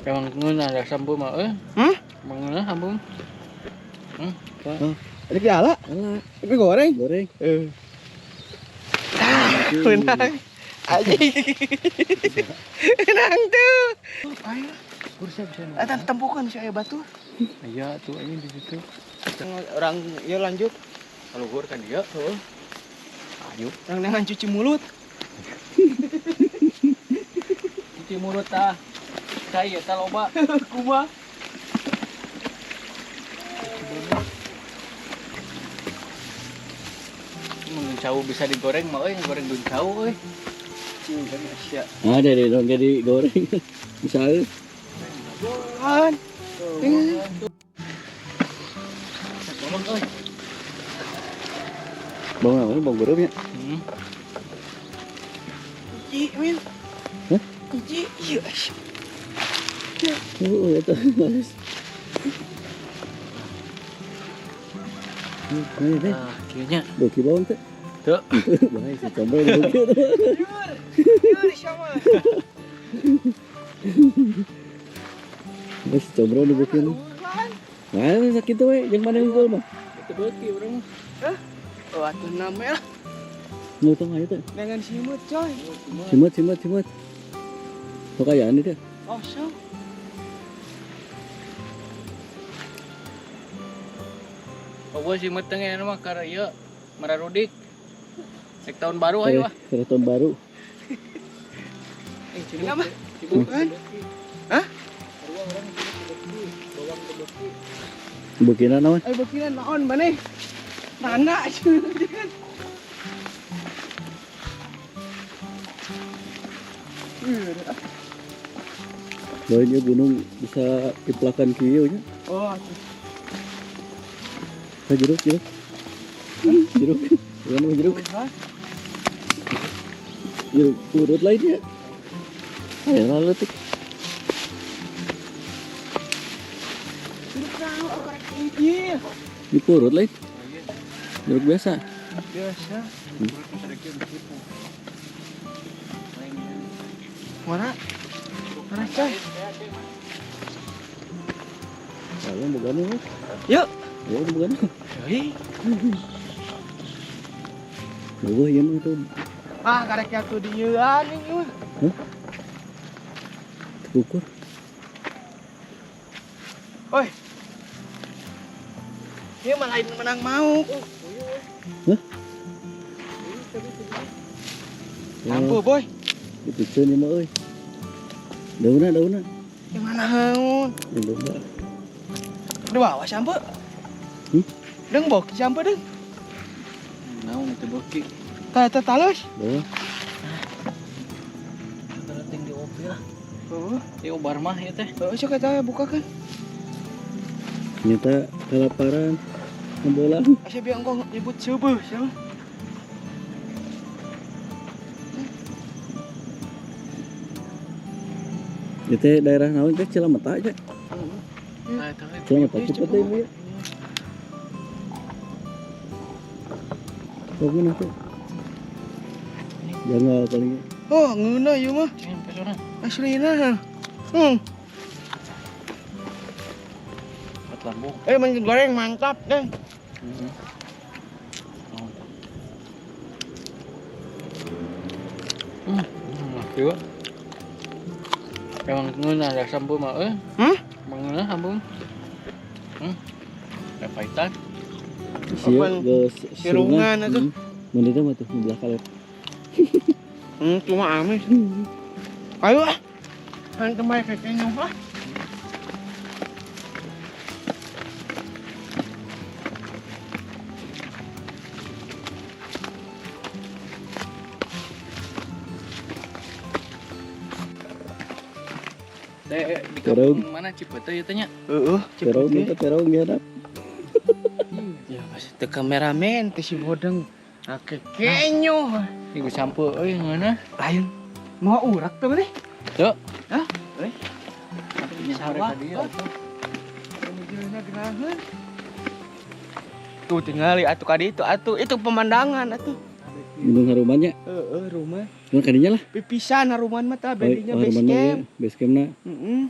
Emang ngeunah da sambu mah euy. Hmm? Emang ngeunah sambu. Ada diala? Ala, Tapi goreng. goreng. Eh. Ah, menang. Anjing. Menang tuh. Ayo. Kursa bisa. Eta tempukan si aya batu. Aya tuh anjing di situ. Orang ya lanjut. Kaluhur kan dia. Heeh. Ayo. Orang dengan cuci mulut. Cuci mulut tah. Cai eta loba. Kumaha? Mun cau bisa digoreng mah euy, goreng dun cau euy. Cing kan Asia. Ada deh dong jadi goreng. Bisa euy. An. Tolong euy. Bang naon bang beureum ya? Hmm. Iji, min. Hah? Iji, iya. Oh, eta halus. Ayo deh, Ah, kieu nya. beuki bawang teh. Tuh. Baik, si combro beuki. Jur. Jur sama. Baik, si combro nu beuki. Nah, sakitu we, jeung mana unggul mah. Itu beuki urang mah. Oh, atuh name lah. Nu tong ayo teh. Dengan simut, coy. Simut, simut, simut. Kok kayaan itu? Oh, so. Oh, si meteng ya mah karena ieu mararudik. Rek tahun baru ayo ah. Kere tahun baru. Eh, cibuk. Kenapa? Cibuk. Bukan. Hah? Sarua urang cibuk beuki, bawang teu beuki. Beukina naon? Ayo bekiran naon maneh? Nana. Lain ieu gunung bisa diplakan kieu nya. Oh, atuh. Tah jeruk, jeruk. Jeruk. Bukan mah jeruk. Hah? Jeruk urut lainnya. Ayo leutik. Jeruk naon korek hiji. Di purut lain. Jeruk biasa. Biasa. Mana? Mana, coy? Ayo boga nu. Yuk. Ayo boga nu. Hei. Eueuh ieu mah tuh. Ah, karek atuh dieuan ini mah. Ukur. Oi. Ieu mah lain menang mau. Hah? Mampu, boy. Dipiceun ieu mah euy. Daunna, daunna. Yang mana haun? Yang domba. Di bawah sampe. Hmm? Deng bok sampe deng. Naon itu beuki? Tah eta talus. Bawah. Penting di OP lah. Heeh. Ieu obar mah ieu teh. Heeh, sok eta bukakeun. Ternyata kelaparan ngebolang. Asa biang kok nyebut seubeut sia. Ieu teh daerah naon teh Cilameta aja. Nah, eta we. Cilameta cepet teh ieu. Oh, ngeunah teh. Jangan paling. Oh, ngeunah ieu mah. Cing pesona. Aslina. Buat lambung. Eh, mending goreng mantap deh. Heeh. Kieu. Emang ngeunah da sambu mah euy. Hmm? Emang ngeunah sambu. Da paitan. Sia geus sirungan atuh. Mun itu mah tuh belah kalet. Cuma amis. Ayo ah. Kan kembali ke kenyang lah. Teh di Terong. kampung mana Cipete ieu teh nya? Heeh, Terong itu terong diadap. Ya pasti teu kameramen teh si bodeng. Ake kenyo. Ieu sampo euy ngeunah. Lain mau urak tuh nih. Tuh. Hah? Euy. Sawah. Sawah. Tuh tinggal atuh kadi itu atuh itu pemandangan atuh. Gunung Harumannya. Heeh, rumah. Mun kadinya lah. Pipisan haruman mah tah bedinya Oh, base Haruman mah camp. ya, base camp na. Heeh.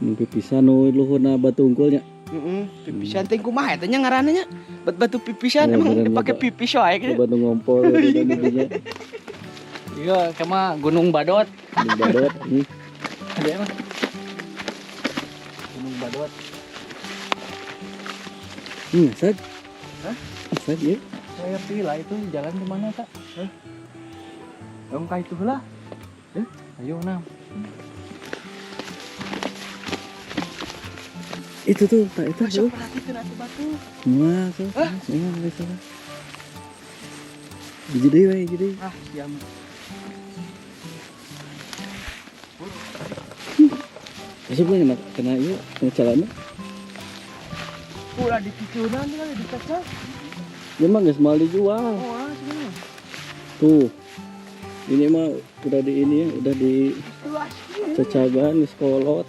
Gunung Pipisan nu luhurna batu unggulnya. Heeh, pipisan teh kumaha eta nya ngaranna nya? Bet batu pipisan Ya, emang bener, dipake loba. pipis wae gitu. Loba nu ngompol gitu kan intinya. Iya, sama Gunung Badot. Gunung Badot. Ada emang. Gunung Badot. Sag. Hah? Sag ya. Saya lah itu jalan kemana kak? Hah? Dong ka itu lah. Ayo nam. Itu tuh, tak itu Masuk tuh. perhatikan atuh batu. Wah, tuh. Hah? Iya, bisa. Hiji deui we, hiji deui. Ah, siam. Asup we kena kena ieu, kena celana. Ulah dipicunan kali dikacau. Dia mah geus moal dijual. Oh, ah, sini. Tuh. Ini mah udah di ini ya, udah di Luas. cacaban geus kolot.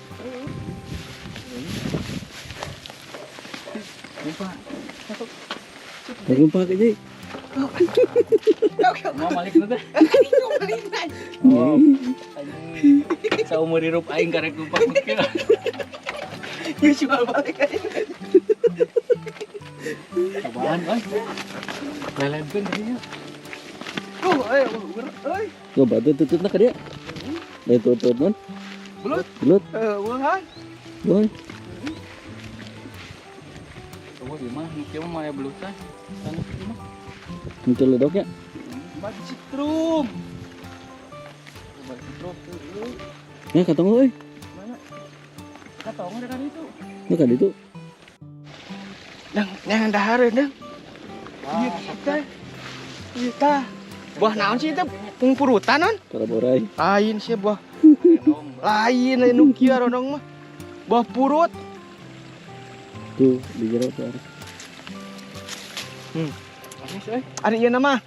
Lupa. Rumpak aja. Mau balik nanti. Oh. Anjing. Saumur hirup aing karek lupa mungkin. Geus jual balik aja. Cobaan euy. Lelebeun tadinya. Tuh, euy, euy. Tuh batu tututna ka dia. Lain tutut non. Belut. Belut. Eueuhan. Boy. Coba gimana? Nu kieu mah aya belutan. Sana kieu mah. Muncul ledoknya. Batu citrum. Coba truk. Ya katong euy. Mana? Katong ada kan itu. Nu ka ditu. Dang, yang dahar dang. Iya kita. Iya ta. Buah naon sih itu? Pungpurutan non? Karaborai. Lain sih buah. Lain lain nu kieu rondong mah. Buah purut. Tuh di jero tuh harus. Manis euy. Ada ieu nama.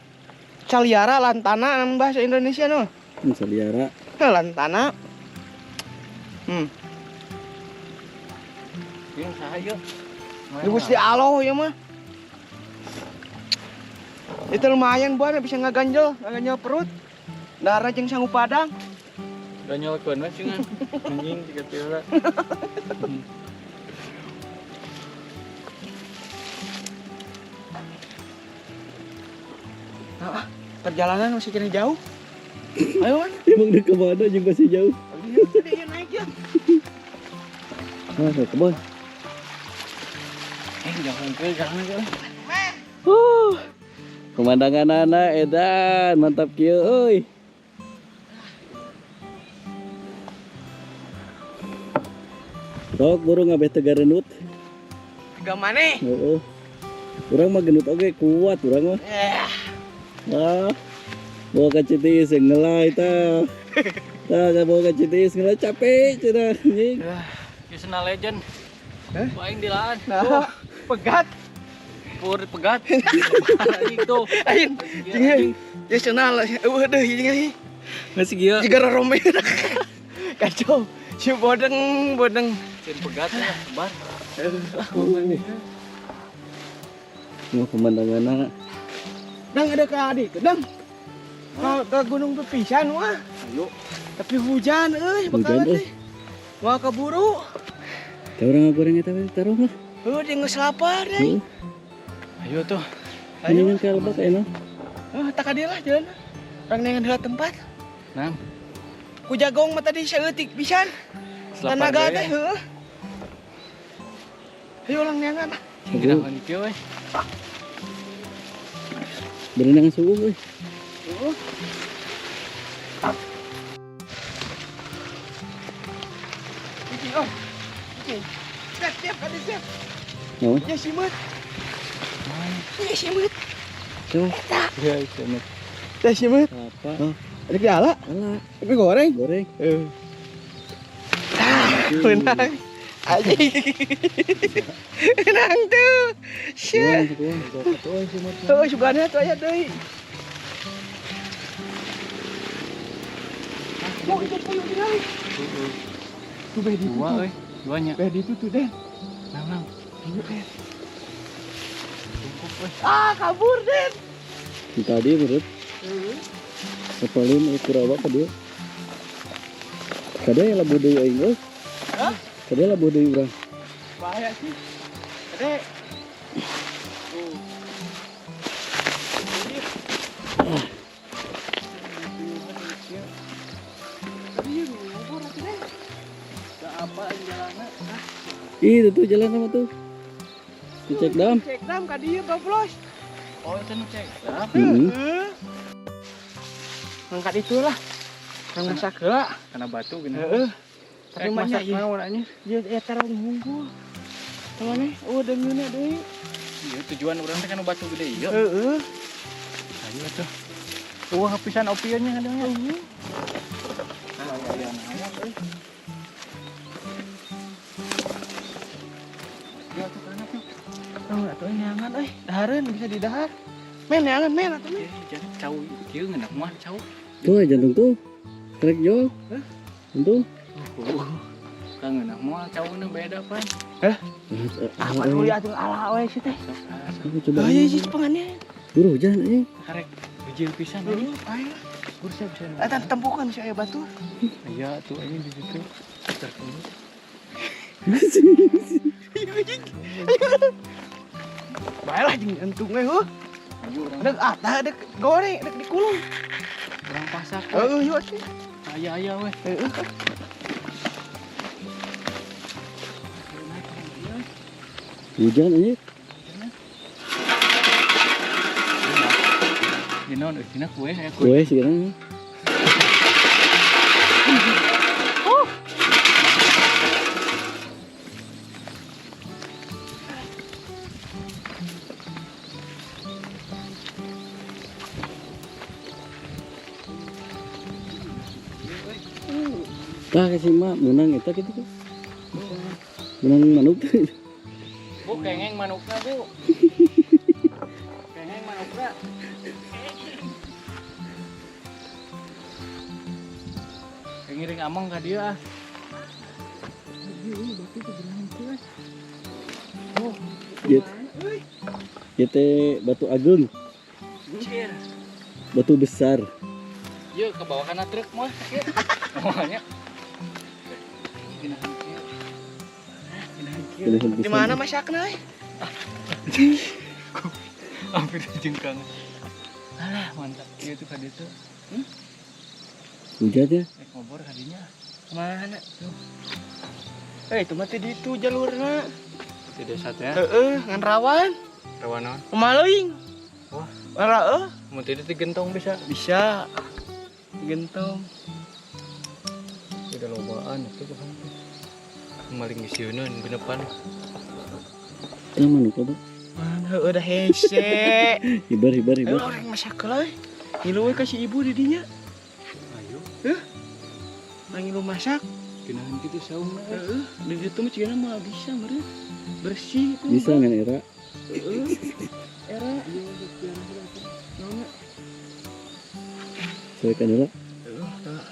Caliara lantana nama bahasa Indonesia no. Saliara. Heh, lantana. Ieu saha ieu? Di Gusti Allah ya mah. Itu lumayan buah bisa ngaganjel, ngaganjel perut. Darah jeung sangu padang. Ganyolkeun we cenah. Anjing tiga tira. Ah, perjalanan masih kena jauh. Ayo man. Emang di kemana juga masih jauh. Iya, iya, naik ya. Ah, ke kebun. Jangan ke jangan ke. Pemandangan anak edan mantap kieu euy. Sok buru ngabeh teu gareunut. Tiga maneh. Heeh. Urang mah genut oge kuat urang mah. Eh, Ah. Bawa ka Citiis yang ngelai tah. Tah bawa ka Citiis ngelai capek cenah anjing. Kisna legend. Hah? Aing dilaan. Nah, pegat. Pur pegat. Anjing tuh. Aing, jeung ya cenah eueuh deui jeung euy. Masih kieu. Jiga rorombe. Kacau. Si bodeng, bodeng. Cen pegat ya, bar. Mau pemandangan Dang ada ke adik, dang. Ke Gunung Pepisan wah. Ayo. Tapi hujan euy Hujan, bakalan euy. teh. Moal keburu. Teh urang goreng eta we taruh lah. Heuh dia geus lapar deui. Heeh. Ayo tuh. Ayo. Mendingan ka lebak ayeuna. Oh, tak adil lah jalan. Orang nengan heula tempat. Nah, Ku jagong mah tadi saeutik pisan. selapar Tenaga deui. teh heuh. Ayo ulang neangan ah. Cing gerahan kieu we. Berenang subuh euy. Heeh. Iki oh. Iki. Siap, siap, ada siap. Naon? Ya simeut. Ya simeut. Tuh. Ya, cenah. Ya simeut. Apa? Ada diala, Alah, tapi goreng. goreng. Eh. Ah, menang. Anjing. Menang tuh. Shit. Kuang, kuang. Tuh, sugana tuh aya deui. Oh, itu puyuh deui. Tuh beh di Dua euy, duanya. Beh di itu tuh, Den. Nang nang. Ayo, Den. Cukup euy. Ah, kabur, Den. Tadi menurut Apalin kurawa ka dia. Kada yang labu deui aing euy. Hah? Kade labuh deui urang. Bahaya sih. Kade. Tuh. Apa jalanna? Ih, itu tuh jalan sama tuh. Di cek dam. Cek dam ka dieu bablos. Oh, itu nu cek dam. Heeh. Angkat itulah. Yang masak heula. Karena batu gini. Heeh. Tapi masak masak naon anjing? Ieu eta tarung hungkul. Teman oh deungeunna deui. Iya, tujuan urang teh kan batu gede ieu. Heeh. Ayo atuh. Wah, hapisan opionnya kadangnya. Heeh. Aya naon euy. Ya atuh kana tuh. Oh, atuh nyangan euy. Dahareun bisa didahar. Men nyangan men atuh men. Jadi cau kieu ngeunah mah cau. Tuh jantung tuh. Trek jol. Hah? Jantung. Kang ngeunah mah cauna beda pan. Hah? Apa dulu atuh ala we sih teh. Coba. Oh iya sih cepengannya. Buru hujan anjing. Karek bijil pisan anjing. Ayo. Kursa bisa. Eta tempukan si aya batu. Iya tuh anjing di situ. Tertemu. Bae lah jeung jantung we heuh. Dek ah tah dek goreng dek dikulung. Urang pasak. Heeh yuk sih. Aya-aya we. Heeh. Hujan anjing. Dina euy dina kue aya kue. Kue sih kan. Tah ka si mak meunang eta kitu tuh. Meunang manuk tuh. Bu kengeng manukna bu. Kengeng manukna. Ngiring ameng ka dieu ah. Ieu teh batu agung. Batu besar. Ieu ke bawah kana truk mah kieu. Namanya. Di mana masakna euy? Hampir jengkang. Alah, mantap. Ieu tuh ka ditu. Hujan ya? Ngobor kadinya. Mana tuh? Itu mah teh ditu jalurna. Di desa teh. Heeh, ngan rawan. Rawan naon? Kumaha leuing? Wah, heeh. Mun teh digentong bisa. Bisa. Digentong. Udah lobaan itu bahan tuh. Maling ngisieuneun genepan. Tah manuk apa? Mana heueuh da hese. Hibar hibar hibar. Ayo orang masak heula euy. Ngilu we ka si ibu di dinya. Ayo. Heuh. Ngilu masak. Geunahan kitu saungna. Heeh, di ditu mah cigana mah bisa meureun. Bersih itu. Bisa ngan era. Heeh. Era. Naon? Soekan heula. Heeh, tah.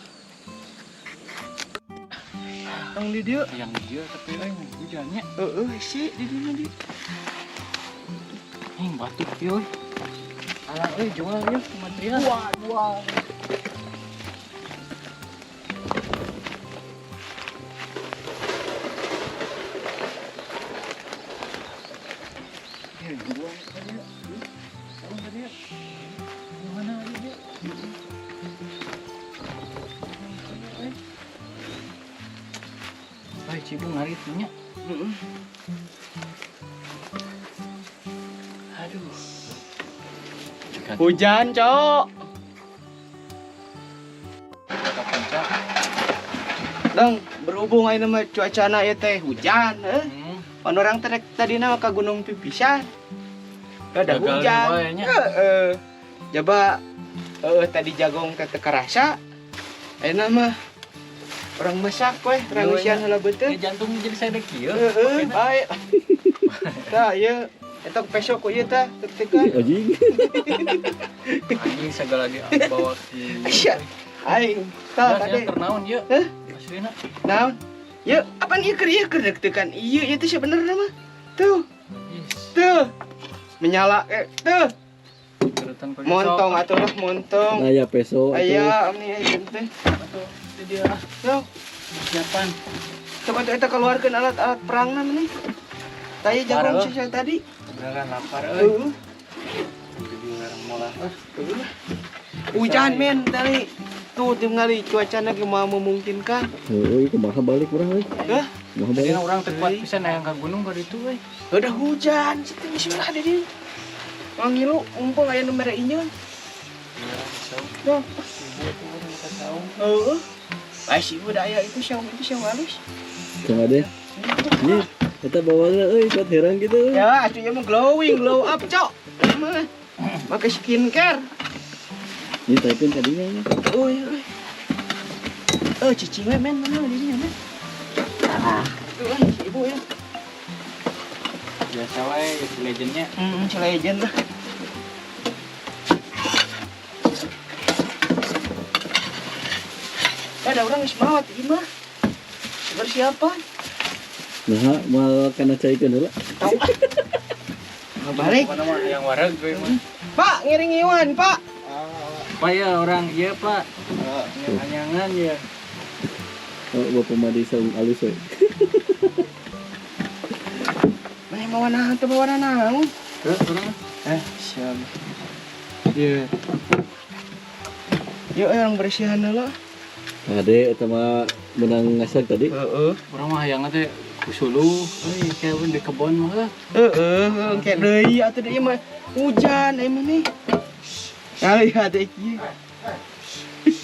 Tong di dieu. Yang dieu tapi euy hujannya. Heeh, hese di dieu di. Ih, batuk ieu euy. Alah euy jual ieu material. Dua. Ya, jual tadi ya. Saung tadi ya. Mana dia? Ay, cibu ngarit nya. Heeh. Aduh. Hujan, Cok. Ke puncak. Dong, berhubung ayeuna mah cuacana ieu teh hujan, heuh. Pan urang teh tadina ka Gunung Pipisan. Ada Gagal hujan. wae nya. Heeh. Jaba heueuh tadi jagong teh teu karasa. Ayeuna mah urang masak we, urang Iya, ngeusian nya. heula beuteung. Ya, jantung jadi saya kieu. Heeh, bae. Tah ieu eta peso ku ieu tah tek-tekan. Anjing. Anjing segala dibawa ki. Sia. Aing tah tadi tadi. Naon ieu? Hah? Aslina. Naon? Yeuh, apaan ieu keur deg-degan? Ieu ieu teh sebenarnya mah. Tuh, tuh. Menyala tuh. Montong atuh lah, montong. Nah ya peso atuh. Aya, amni aya teh. Atuh, itu dia ah. Tuh. Persiapan. Coba tuh eta keluarkeun alat-alat perangna maneh. Taya jagung sisa tadi. Beneran lapar euy. Heeh. Jadi orang molah. Hujan men tadi. Tuh tinggali cuacana ge moal memungkinkan. Heueuh, kumaha balik urang euy. Hah? Kumaha Tadi balik? orang teu kuat pisan hayang ka gunung ka ditu euy. Udah hujan, situ bismillah di dieu. Mangilu mumpung aya nu mere inyeun. Tuh. Ibu tuh urang ka saung. Heeh. Ah si ibu da aya itu saung halus. Cuma deh. Nih, eta bawangna euy kuat herang gitu euy. Ya, atuh ieu mah glowing, glow up, cok. Mah. Pakai skincare. Ini typein tadinya ini. Oh iya. Euy. Eh, cicing we men mana di dinya men. Ah, tuh euy, si ibu ya. Biasa wae si legendnya. Si legend lah. Ada orang geus maot ieu mah. Persiapan. Nah, moal kana caikeun heula. Tahu ah. Nggak balik. Pokoknya mah yang wareg we mah. Pak, ngiring iwan, Pak. Pak ya orang iya Pak. Anyangan ya. Oh, bapak mah di saung alus we. Mana mau naon teu bawa naon? Terus urang mah. Siap. Iya. Yuk, orang bersihan dulu. Ade eta mah menang ngasak tadi. Heeh. Urang mah hayangna teh kusulu euy kayak di kebon mah. Heeh, kayak deui atuh deui mah hujan ieu mah nih. Kali ada kieu.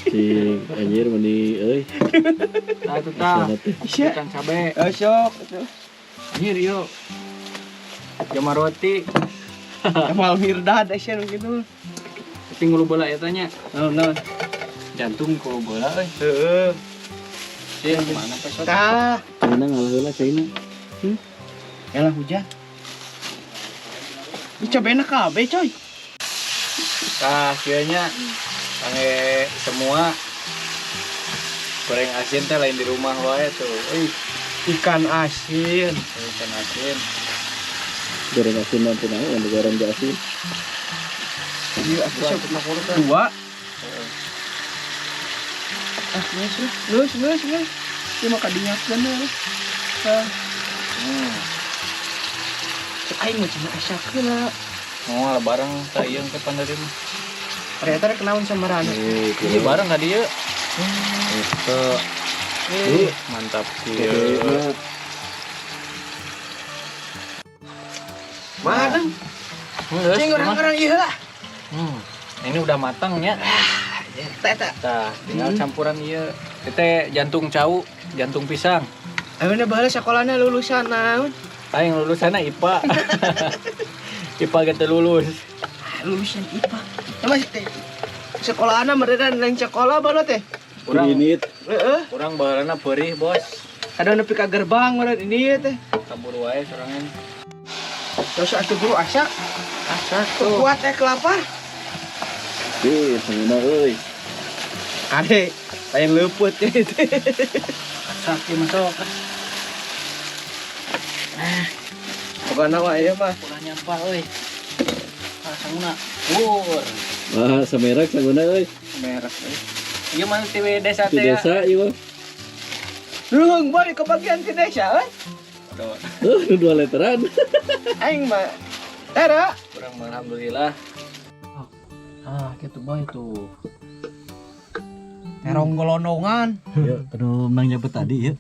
Cing, anjir meni euy. Tah tuh tah. Asana teh. Sia. Ikan cabe. Eh, sok atuh. Anjir yuk. Jamar roti. Jamal Mirdad sia nu kitu. Tapi ngulu bola eta nya. Naon naon. Jantung ngulu bola euy. Heeh. Sih mana pesot. Tah, Caina ngalah heula caina. elah hujan. Ini cabena kabeh coy. Tah kieu nya. Pange semua goreng asin teh lain di rumah wae tuh. Euy, Ikan asin. ikan asin. Goreng asin mah teu naon, goreng asin. Iya, atuh sok dua. Ah, geus lah. Geus, geus, geus. Ieu mah kadinyakeun we. Tah. Cek aing mah cenah asak heula. Mau lah bareng tah ieu ke pandari mah. Ternyata rek naon sama Rana. Iya bareng ka dieu. Itu. Mantap kieu. Mana? Geus, Cing orang-orang ieu lah. Ini udah matang ya. Teh teh. Tah, tinggal campuran ieu. Teh jantung cau, jantung pisang. Ayeuna baheula sakolana lulusan naon? Aing lulusanna IPA. IPA ge teu lulus. Ah, lulusan IPA. Sama teh. Sekolahna meureun lain sekolah baheula teh. Urang Init. Heeh. urang baheulana peurih, Bos. Kadang nepi ka gerbang meureun ini teh. Kabur wae sorangan. Terus atuh guru asak. Asak tuh. Kuat teh kelapa. Ih, sanguna euy. Kade, lain leupeut ya itu. Asak ieu mah sok. Pokona mah ieu mah. Ulah nyampah euy. Ah, sanguna. Wur. Wah, samerak sanguna euy. Merek euy. Ieu mah ti desa Di teh. desa ieu mah. Luhung boy kebagian ti desa euy. Tuh, nu 2 literan. Aing mah Tara. Kurang alhamdulillah. Ah, gitu boy tuh. Terong golondongan. Ya, aduh menang nyabet tadi ya.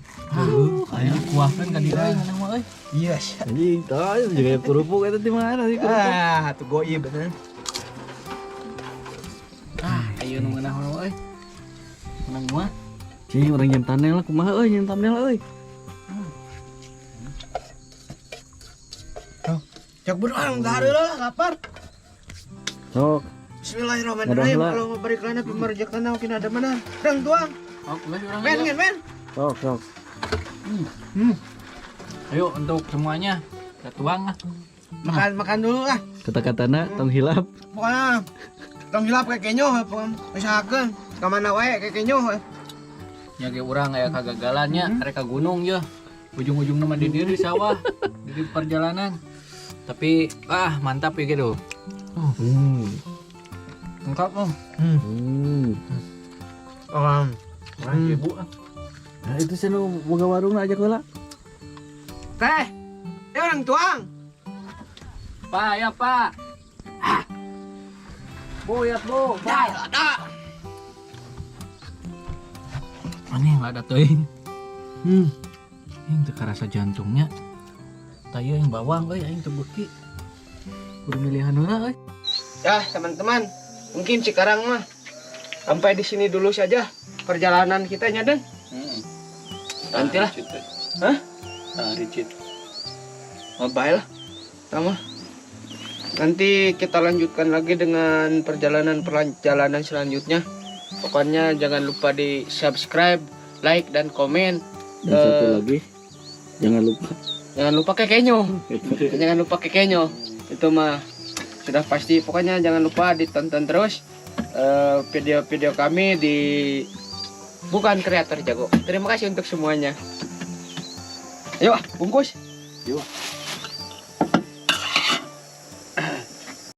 Ayo kuahkeun ka dieu euy ngeunah mah euy. Iya. Anjing, tah juga kerupuk eta di mana sih kerupuk? Ah, tuh goib bener. Ah, ayo nu ngeunah mah euy. Menang mah. Cing, urang jam thumbnail lah kumaha euy, jam thumbnail euy. Cok berang dahar lah lapar. Sok, Bismillahirrahmanirrahim. Ngadahlah. Kalau mau beri kelana pimarjak tanah mungkin ada mana. Rang tuang. Oh, geus urang. Men, men, men. sok, sok. Ayo untuk semuanya kita tuang lah. Makan makan dulu lah. Kata-katana tong hilap. Pokoknya tong hilap kayak kenyo, pokoknya usahakeun ka mana wae kayak kenyo. Nya ge urang aya kagagalannya, rek ka gunung ya. Ujung-ujungna mah di dieu di sawah, di perjalanan. Tapi ah mantap ya gitu. Lengkap om. Hmm. Orang Urang ibu ah. Nah, itu sih nu boga warung aja heula. Teh, eh urang tuang. Pak, ya Pak. Ah. Bu, ya Bu. Pak. Ada. Aneh lada teuing. Aing teu karasa jantungnya. Tah ieu yang bawang euy, aing teu beuki. Kudu milihan heula euy. Ya, teman-teman, mungkin sekarang mah sampai di sini dulu saja perjalanan kita nya, Den. Nantilah. Hah? Ah, ricit. Oh, baiklah. Sama. Nanti kita lanjutkan lagi dengan perjalanan-perjalanan selanjutnya. Pokoknya jangan lupa di subscribe, like, dan komen. Dan satu Eh. lagi, jangan lupa. Jangan lupa kekenyo. Jangan lupa kekenyo. Itu mah sudah pasti. Pokoknya jangan lupa ditonton terus video-video kami di Bukan Kreator Jago. Terima kasih untuk semuanya. Ayo, ah, bungkus. Yuk.